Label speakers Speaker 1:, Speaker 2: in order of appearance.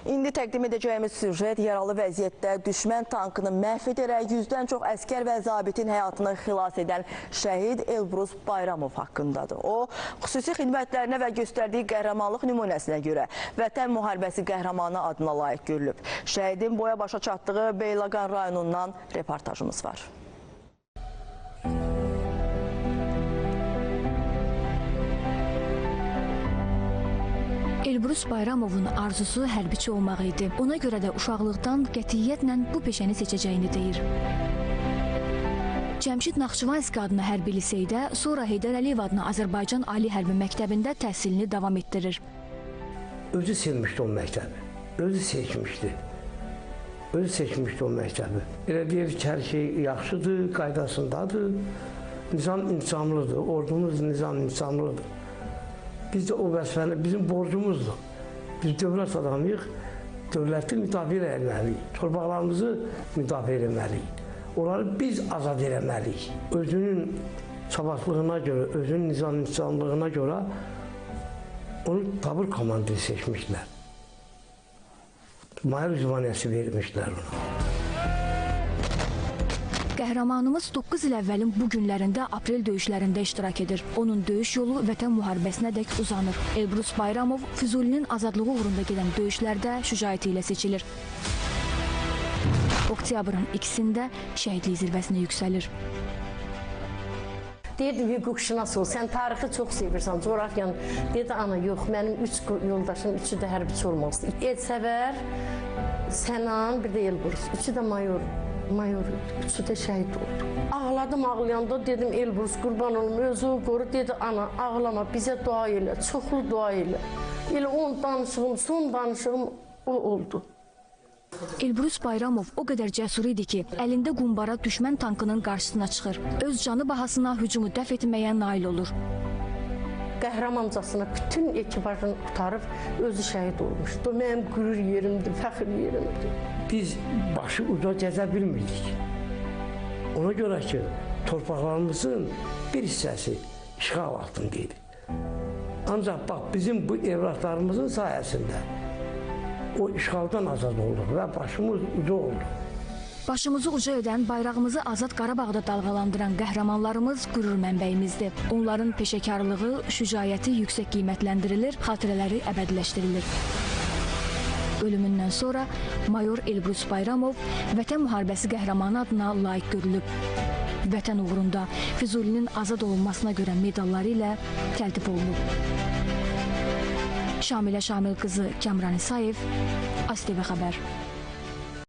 Speaker 1: İndi təqdim edəcəyimiz süjet yaralı vəziyyətdə düşmən tankını məhv edərək 100-dən çox əskər və zabitin həyatını xilas edən şəhid Elbrus Bayramov haqqındadır. O, xüsusi xidmətlərinə və göstərdiyi qəhrəmanlıq nümunəsinə görə Vətən Müharibəsi Qəhrəmanı adına layiq görülüb. Şəhidin boya başa çatdığı Beyləqan rayonundan reportajımız var.
Speaker 2: Elbrus Bayramovun arzusu hərbiçi olmaq idi. Ona görə də uşaqlıqdan qətiyyətlə bu peşəni seçəcəyini deyir. Cəmşid Naxçıvanski adına hərbi liseydə, sonra Heydər Əliyev adına Azərbaycan Ali Hərbi Məktəbində təhsilini davam etdirir.
Speaker 3: Özü sevmişdi o məktəbi, özü seçmişdi. Özü seçmişdi o məktəbi. Elə deyir ki, hər şey yaxşıdır, qaydasındadır, nizam intizamlıdır, ordumuz nizam intizamlıdır. Biz də o vəzifəni, bizim borcumuzdur. Biz dövlət adamıyıq, dövləti müdafiə etməliyik, torpaqlarımızı müdafiə etməliyik. Onları biz azad etməliyik. Özünün savatlığına görə, özünün nizam-intizamlığına görə onu tabur komandiri seçmişlər. Mayor ünvaniyəsi vermişlər ona.
Speaker 2: Qəhrəmanımız 9 il əvvəlin bu günlərində aprel döyüşlərində iştirak edir. Onun döyüş yolu Vətən müharibəsinə dək uzanır. Elbrus Bayramov Füzulinin azadlığı uğrunda gedən döyüşlərdə şücaəti ilə seçilir. Oktyabrın 2-sində şəhidlik zirvəsinə yüksəlir.
Speaker 4: Deyirdim, hüquqşünas ol, sən tarixi çox sevirsən, coğrafiyanı. Dedi, ana, yox, mənim 3 yoldaşım, üçü də hərbiçi olmaq istəyir. Elsəvər, Sənan, bir də Elbrus, üçü də mayor. Mayor, üçü də şəhid oldu. Ağladım ağlayanda, dedim, Elbrus, qurban olum, özü qoru. Dedi, ana, ağlama, bizə dua elə, çoxlu dua elə. Elə onun danışığım, son danışığım o oldu.
Speaker 2: Elbrus Bayramov o qədər cəsur idi ki, əlində qumbara düşmən tankının qarşısına çıxır. Öz canı bahasına hücumu dəf etməyə nail olur.
Speaker 4: Qəhrəmancasına bütün ekipajını qurtarıb özü şəhid olmuşdu. Mənim qürur yerimdir, fəxr yerimdir.
Speaker 3: Biz başı uca gəzə bilmirdik. Ona görə ki, torpaqlarımızın bir hissəsi işğal altında idi. Ancaq bax, bizim bu evlatlarımızın sayəsində o işğaldan azad olduq və başımız uca oldu.
Speaker 2: Başımızı uca edən, bayrağımızı azad Qarabağda dalğalandıran qəhrəmanlarımız qürur mənbəyimizdir. Onların peşəkarlığı, şücaəti yüksək qiymətləndirilir, xatirələri əbədiləşdirilir. Ölümündən sonra mayor Elbrus Bayramov Vətən Müharibəsi Qəhrəmanı adına layiq görülüb. Vətən uğrunda Füzulinin azad olunmasına görə medalları ilə təltif olunub. Şamilə Şamil qızı Kamran İsayev, ASTV xəbər.